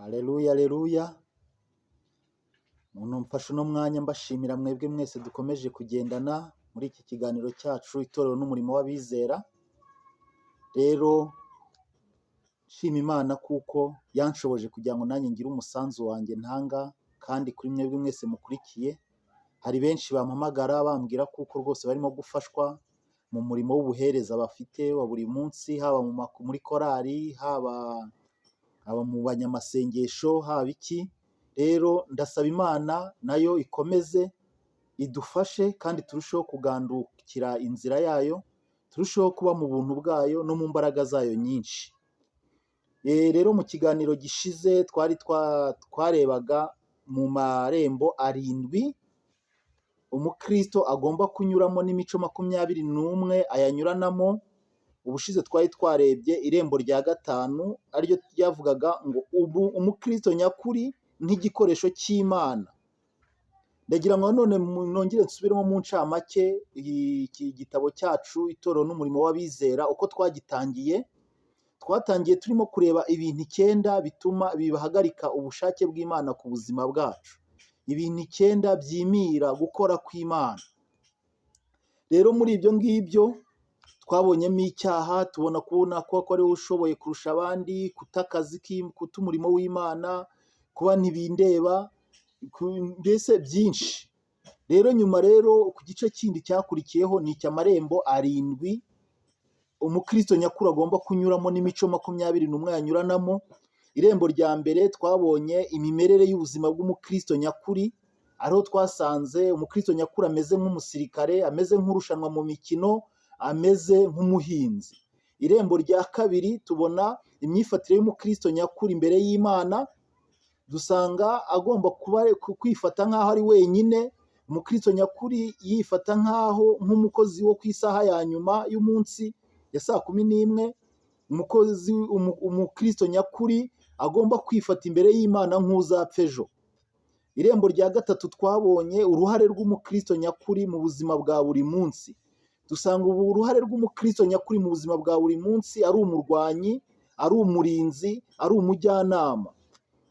Aleluya, aleluya! Muntu mfashe uno mwanya mbashimira mwebwe mwese dukomeje kugendana muri iki kiganiro cyacu, Itorero n'Umurimo w'Abizera. Rero nshima Imana kuko yanshoboje kugira ngo nanjye ngire umusanzu wanjye ntanga, kandi kuri mwebwe mwese mukurikiye, hari benshi bampamagara bambwira kuko rwose barimo gufashwa mu murimo w'ubuhereza bafite wa buri munsi, haba muri korali, haba mu banyamasengesho, haba iki. Rero ndasaba Imana nayo ikomeze idufashe kandi turusheho kugandukira inzira yayo, turusheho kuba mu buntu bwayo no mu mbaraga zayo nyinshi. Rero mu kiganiro gishize twari twarebaga mu marembo arindwi umukristo agomba kunyuramo n'imico 21 ayanyuranamo. Ubushize twari twarebye irembo rya gatanu, ariryo ryavugaga ngo ubu umukristo nyakuri nk'igikoresho cy'Imana. Ndagira ngo none nongere nsubiremo mu ncamake iki gitabo cyacu, Itorero n'Umurimo w'Abizera, uko twagitangiye. Twatangiye turimo kureba ibintu 9 bituma bihagarika ubushake bw'Imana ku buzima bwacu, ibintu 9 byimira gukora kw'Imana. Rero muri ibyo ngibyo twabonyemo icyaha, tubona kubona ko ari wowe ushoboye kurusha abandi, kuta akazi, kuta umurimo w'Imana, kuba ntibindeba, mbese byinshi. Rero nyuma rero ku gice kindi cyakurikiyeho ni icy'amarembo arindwi umukristo nyakuri agomba kunyuramo n'imico 21 yanyuranamo. Irembo rya mbere twabonye imimerere y'ubuzima bw'umukristo nyakuri, ariho twasanze umukristo nyakuri ameze nk'umusirikare, ameze nk'urushanwa mu mikino, ameze nk'umuhinzi. Irembo rya kabiri tubona imyifatire y'umukristo nyakuri imbere y'Imana, dusanga agomba kuba kwifata nk'aho ari wenyine. Umukristo nyakuri yifata nk'aho nk'umukozi wo ku isaha ya nyuma y'umunsi ya saa 11. Umukozi umukristo nyakuri agomba kwifata imbere y'Imana nk'uzapfa ejo. Irembo rya gatatu twabonye uruhare rw'umukristo nyakuri mu buzima bwa buri munsi. Dusanga ubu uruhare rw'umukristo nyakuri mu buzima bwa buri munsi ari umurwanyi, ari umurinzi, ari umujyanama.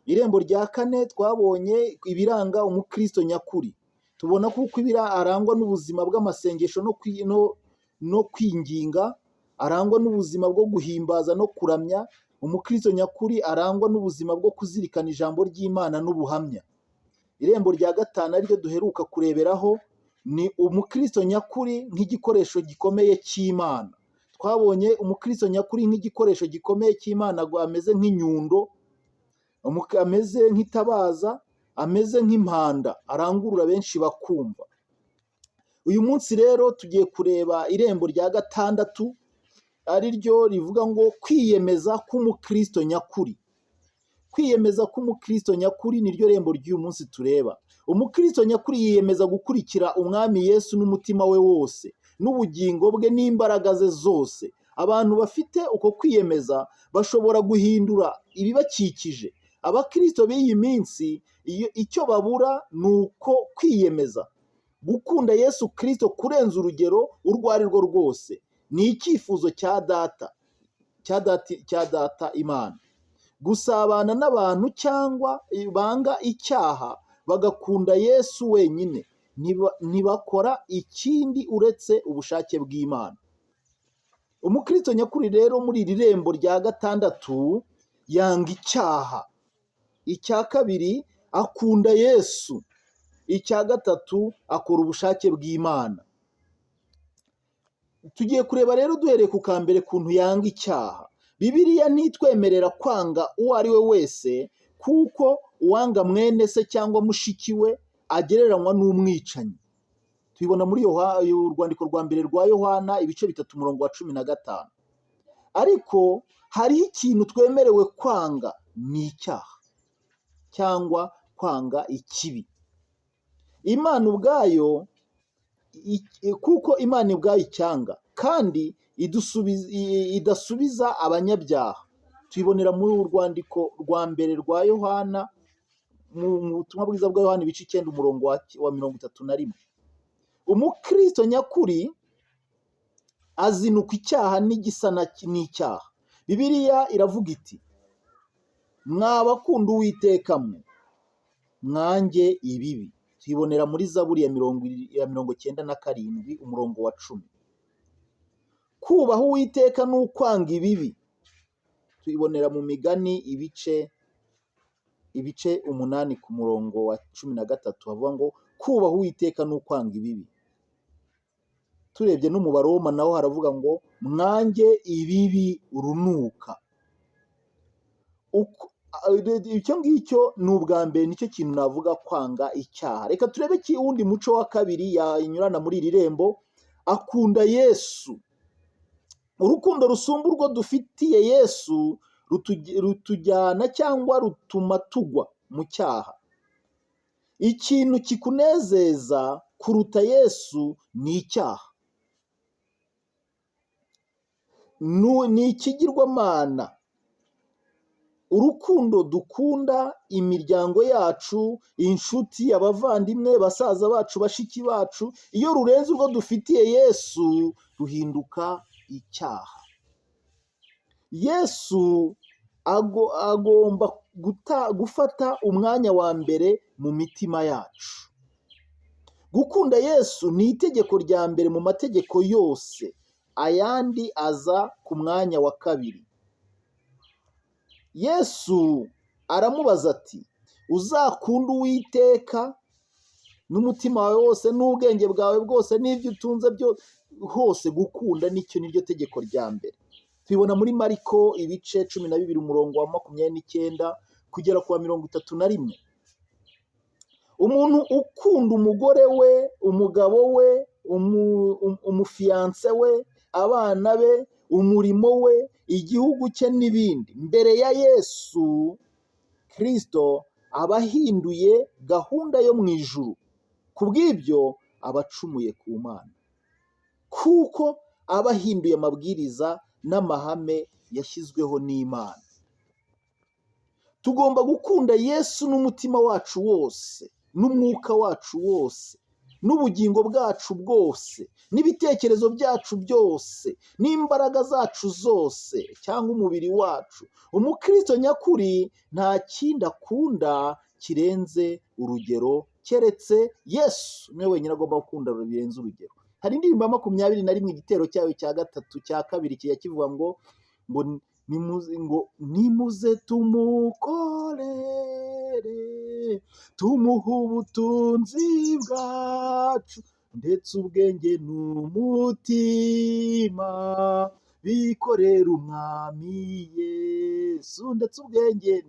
Irembo rya kane twabonye ibiranga umukristo nyakuri. Tubona kuko arangwa n'ubuzima bw'amasengesho no kwinginga, arangwa n'ubuzima bwo guhimbaza no kuramya. Umukristo nyakuri arangwa n'ubuzima bwo kuzirikana ijambo ry'Imana n'ubuhamya. Irembo rya gatanu ariryo duheruka kureberaho ni umukristo nyakuri nk'igikoresho gikomeye cy'Imana. Twabonye umukristo nyakuri nk'igikoresho gikomeye cy'Imana, ameze nk'inyundo, ameze nk'itabaza, ameze nk'impanda, arangurura benshi bakumva. Uyu munsi rero tugiye kureba irembo rya gatandatu, ari ryo rivuga ngo kwiyemeza k'umukristo nyakuri. Kwiyemeza k'umukristo nyakuri niryo rembo ry'uyu munsi tureba. Umukristo nyakuri yiyemeza gukurikira Umwami Yesu n'umutima we wose, n'ubugingo bwe n'imbaraga ze zose. Abantu bafite uko kwiyemeza bashobora guhindura ibibakikije. Abakristo b'iyi minsi icyo babura ni uko kwiyemeza. Gukunda Yesu Kristo kurenza urugero urwo ari rwo rwose ni icyifuzo cya data Imana. Gusabana n'abantu cyangwa banga icyaha bagakunda Yesu wenyine, ntibakora ikindi uretse ubushake bw'Imana. Umukristo nyakuri rero muri iri rembo rya gatandatu yanga icyaha. Icya kabiri, akunda Yesu. Icya gatatu, akora ubushake bw'Imana. Tugiye kureba rero duhereye ku ka mbere, kuntu yanga icyaha. Bibiliya ntitwemerera kwanga uwo ari we wese, kuko uwanga mwene se cyangwa mushiki we agereranywa n'umwicanyi. Tubibona muri Urwandiko rwa mbere rwa Yohana, ibice 3, umurongo wa 15. Ariko hariho ikintu twemerewe kwanga, ni icyaha cyangwa kwanga ikibi. Imana ubwayo, kuko Imana ubwayo icyanga kandi idasubiza abanyabyaha. Tubibonera muri uru rwandiko rwa mbere rwa Yohana, mu Butumwa Bwiza bwa Yohana, ibice 9, umurongo wa 31. Umukristo nyakuri azinukwa icyaha n'igisa n'icyaha. Bibiliya iravuga iti Mwabakunda Uwiteka mwe, mwange ibibi. Tuyibonera muri Zaburi ya 97, umurongo wa 10. Kubaha Uwiteka ni ukwanga ibibi. Tuyibonera mu Migani ibice 8 ku murongo wa 13, havuga ngo kubaha Uwiteka ni ukwanga ibibi. Turebye no mu Baroma naho haravuga ngo mwange ibibi urunuka. Icyo ngicyo ni ubwa mbere, nicyo kintu navuga, kwanga icyaha. Reka turebe ki uwundi muco wa kabiri yanyurana muri iri rembo. Akunda Yesu. Urukundo rusumba urwo dufitiye Yesu rutujyana cyangwa rutuma tugwa mu cyaha. Ikintu kikunezeza kuruta Yesu ni icyaha, ni ikigirwamana. Urukundo dukunda imiryango yacu, inshuti, abavandimwe, basaza bacu, bashiki bacu, iyo rurenze urwo dufitiye Yesu ruhinduka icyaha. Yesu agomba gufata umwanya wa mbere mu mitima yacu. Gukunda Yesu ni itegeko rya mbere mu mategeko yose, ayandi aza ku mwanya wa kabiri. Yesu aramubaza ati: "Uzakunde Uwiteka n'umutima wawe wose n'ubwenge bwawe bwose n'ibyo utunze hose." Gukunda nicyo niryo tegeko rya mbere. Tubibona muri Mariko ibice 12, umurongo wa 29 kugera ku wa 31. Umuntu ukunda umugore we, umugabo we, umufiyanse we, abana be, umurimo we, igihugu cye n'ibindi mbere ya Yesu Kirisito aba ahinduye gahunda yo mu ijuru. Ku bw'ibyo aba acumuye ku Mana, kuko aba ahinduye amabwiriza n'amahame yashyizweho n'Imana. Tugomba gukunda Yesu n'umutima wacu wose, n'umwuka wacu wose, n'ubugingo bwacu bwose, n'ibitekerezo byacu byose, n'imbaraga zacu zose, cyangwa umubiri wacu. Umukristo nyakuri nta kindi akunda kirenze urugero keretse Yesu. Niwe wenyine agomba gukunda birenze urugero. Hari indirimbo ya 21, igitero cyayo cya gatatu, cya kabiri kijya kivuga ngo nimuze tumukorere, tumuhe ubutunzi bwacu, ndetse ubwenge n'umutima bikorera Umwami Yesu, ndetse ubwenge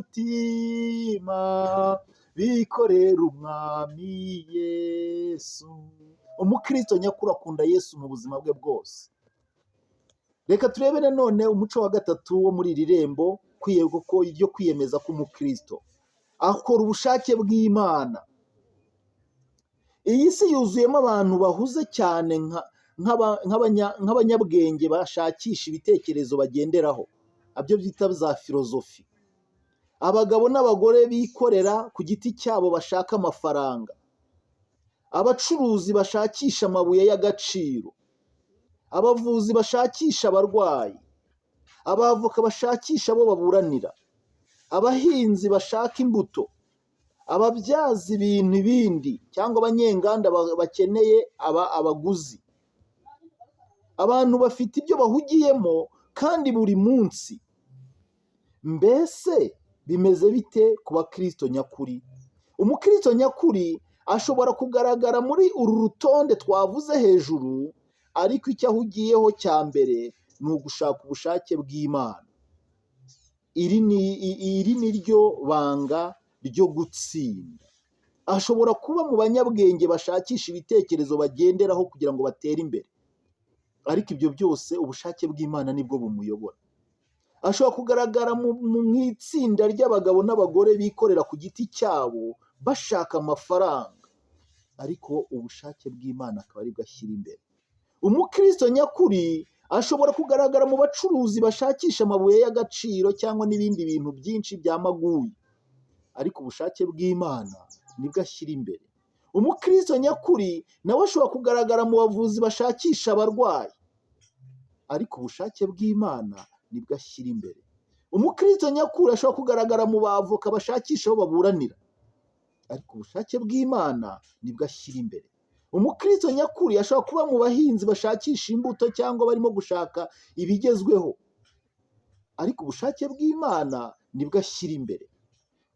n'umutima bikorera Umwami Yesu. Umukristo nyakuri akunda Yesu mu buzima bwe bwose. Reka turebe nanone umuco wa gatatu wo muri iri rembo ryo kwiyemeza k'umukristo. Akora ubushake bw'Imana. Iyi si yuzuyemo abantu bahuze cyane nk'abanyabwenge bashakisha ibitekerezo bagenderaho, abyo byita za filozofi. Abagabo n'abagore bikorera ku giti cyabo bashaka amafaranga, abacuruzi bashakisha amabuye y'agaciro, abavuzi bashakisha abarwayi, abavoka bashakisha abo baburanira, abahinzi bashaka imbuto, ababyaza ibintu ibindi cyangwa abanyenganda bakeneye abaguzi. Abantu bafite ibyo bahugiyemo kandi buri munsi. Mbese bimeze bite ku bakristo nyakuri? Umukristo nyakuri ashobora kugaragara muri uru rutonde twavuze hejuru, ariko icyo ahugiyeho cya mbere ni ugushaka ubushake bw'Imana. Iri ni ryo banga ryo gutsinda. Ashobora kuba mu banyabwenge bashakisha ibitekerezo bagenderaho kugira ngo batere imbere, ariko ibyo byose ubushake bw'Imana nibwo bumuyobora. Ashobora kugaragara mu itsinda ry'abagabo n'abagore bikorera ku giti cyabo bashaka amafaranga, ariko ubushake bw'Imana akaba aribwo ashyira imbere. Umukristo nyakuri ashobora kugaragara mu bacuruzi bashakisha amabuye y'agaciro cyangwa n'ibindi bintu byinshi bya maguyi, ariko ubushake bw'Imana nibwo ashyira imbere. Umukristo nyakuri nawe ashobora kugaragara mu bavuzi bashakisha abarwayi, ariko ubushake bw'Imana nibwo ashyira imbere. Umukristo nyakuri ashobora kugaragara mu bavoka bashakisha aho baburanira, ariko ubushake bw'Imana nibwo ashyira imbere. Umukristo nyakuri ashobora kuba mu bahinzi bashakisha imbuto cyangwa barimo gushaka ibigezweho, ariko ubushake bw'Imana nibwo ashyira imbere.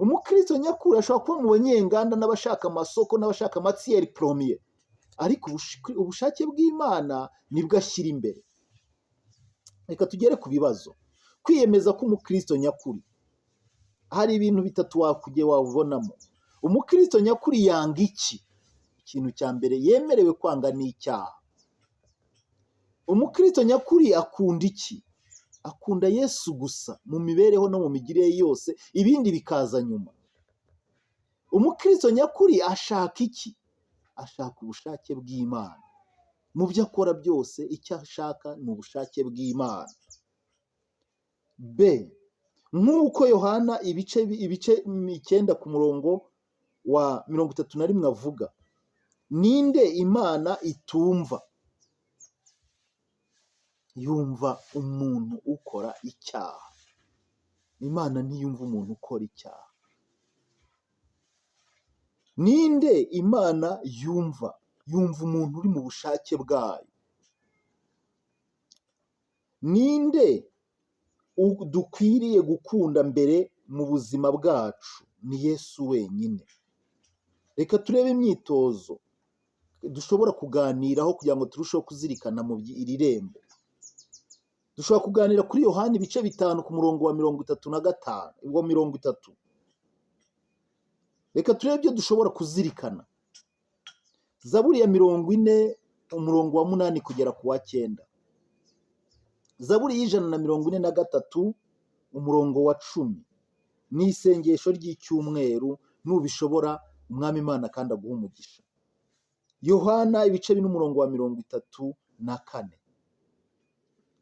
Umukristo nyakuri ashobora kuba mu banyenganda n'abashaka amasoko n'abashaka matière première, ariko ubushake bw'Imana nibwo ashyira imbere. Reka tugere ku bibazo. Kwiyemeza k'umukristo nyakuri, hari ibintu bitatu wakujya wabonamo. Umukristo nyakuri yanga iki? Ikintu cya mbere yemerewe kwanga ni icyaha. Umukristo nyakuri akunda iki? Akunda Yesu gusa mu mibereho no mu migirire ye yose, ibindi bikaza nyuma. Umukristo nyakuri ashaka iki? Ashaka ubushake bw'Imana. Mu byo akora byose, icyo ashaka ni ubushake bw'Imana. B, nk'uko Yohana ibice 9 ku murongo wa 31 avuga, ninde Imana itumva? Yumva umuntu ukora icyaha. Imana ntiyumva umuntu ukora icyaha. Ninde Imana yumva? Yumva umuntu uri mu bushake bwayo. Ninde dukwiriye gukunda mbere mu buzima bwacu? Ni Yesu wenyine. Reka turebe imyitozo dushobora kuganiraho kugira ngo turusheho kuzirikana mu iri rembo. Dushobora kuganira kuri Yohani ibice 5 ku murongo wa 35, wa 30. Reka turebe ibyo dushobora kuzirikana. Zaburi ya 40, umurongo wa 8 kugera ku wa 9. Zaburi ya 143, umurongo wa 10. Ni isengesho ry'icyumweru, nubishobora Umwami Imana kandi aguha umugisha. Yohana ibice 4, umurongo wa 34.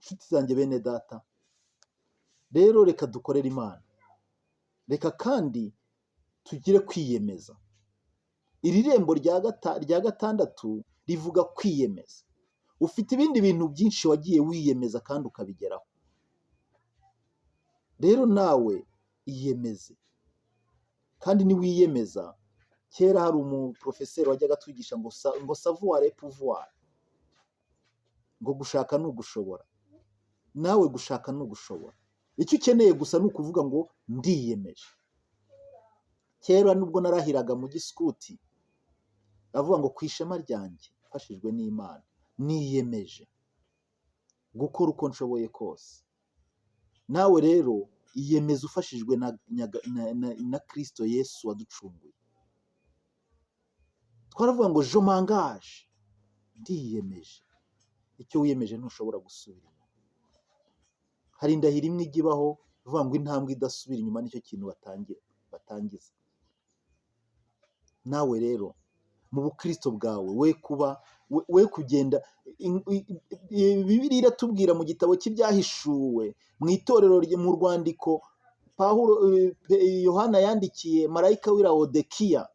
Inshuti zanjye, bene data, rero reka dukorere Imana, reka kandi tugire kwiyemeza. Iri rembo rya gatandatu rivuga kwiyemeza. Ufite ibindi bintu byinshi wagiye wiyemeza kandi ukabigeraho. Rero nawe iyemeze, kandi niwiyemeza. Kera hari umuporofeseri wajyaga atwigisha ngo "Savoir est pouvoir", ngo gushaka ni ugushobora. Nawe gushaka ni ugushobora. Icyo ukeneye gusa ni ukuvuga ngo ndiyemeje. Kera nubwo narahiraga mu gisikuti, avuga ngo ku ishema ryanjye, mfashijwe n'Imana, niyemeje gukora uko nshoboye kose. Nawe rero iyemeze ufashijwe na Kirisito Yesu waducunguye. Twaravuga ngo "Je m'engage", ndiyemeje. Icyo wiyemeje ntushobora gusubira inyuma. Hari indahiro imwe ijya ibaho ivuga ngo intambwe idasubira inyuma nicyo kintu batangira batangiza. Nawe rero mu bukristo bwawe, we kuba we kugenda. Bibiliya iratubwira mu gitabo cy'Ibyahishuwe, mu itorero, mu rwandiko Pawulo, Yohana yandikiye marayika w'i Lawodekiya,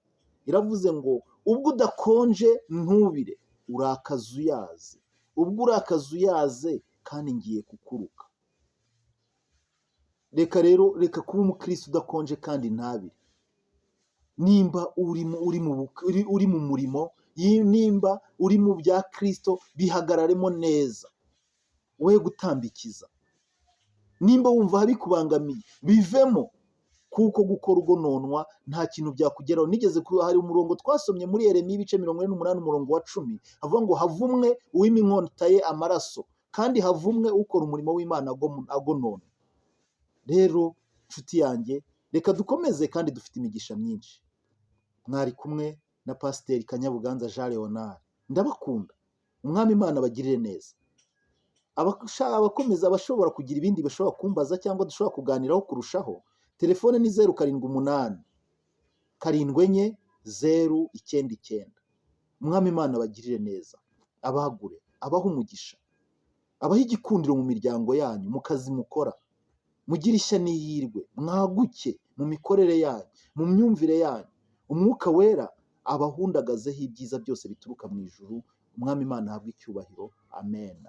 iravuze ngo ubwo udakonje ntubire, urakaza uyaze, ubwo urakaza uyaze kandi ngiye kukuruka. Reka rero, reka kuba umukristo udakonje kandi ntabire. Nimba uri mu murimo, nimba uri mu bya Kristo, bihagararemo neza, we gutambikiza. Nimba wumva bikubangamiye, bivemo, kuko gukora ugononwa nta kintu byakugeraho. Nigeze hari umurongo twasomye muri Yeremiya ibice 48, umurongo wa 10, havuga ngo havumwe uwima inkota ye amaraso, kandi havumwe ukora umurimo w'Imana agonona. Rero nshuti yanjye, reka dukomeze kandi dufite imigisha myinshi. Mwari kumwe na Pasiteri Kanyabuganza Jean Leonard. Ndabakunda, Umwami Imana abagirire neza. Abakomeza, abashobora kugira ibindi bashobora kumbaza cyangwa dushobora kuganiraho kurushaho, telefone ni 078 740 99. Umwami Imana abagirire neza, abagure, abahe umugisha, abahe igikundiro mu miryango yanyu, mu kazi mukora, mugire ishya n'ihirwe, mwaguke mu mikorere yanyu, mu myumvire yanyu. Umwuka Wera abahundagazeho ibyiza byose bituruka mu ijuru. Umwami Imana ahabwe icyubahiro. Amen.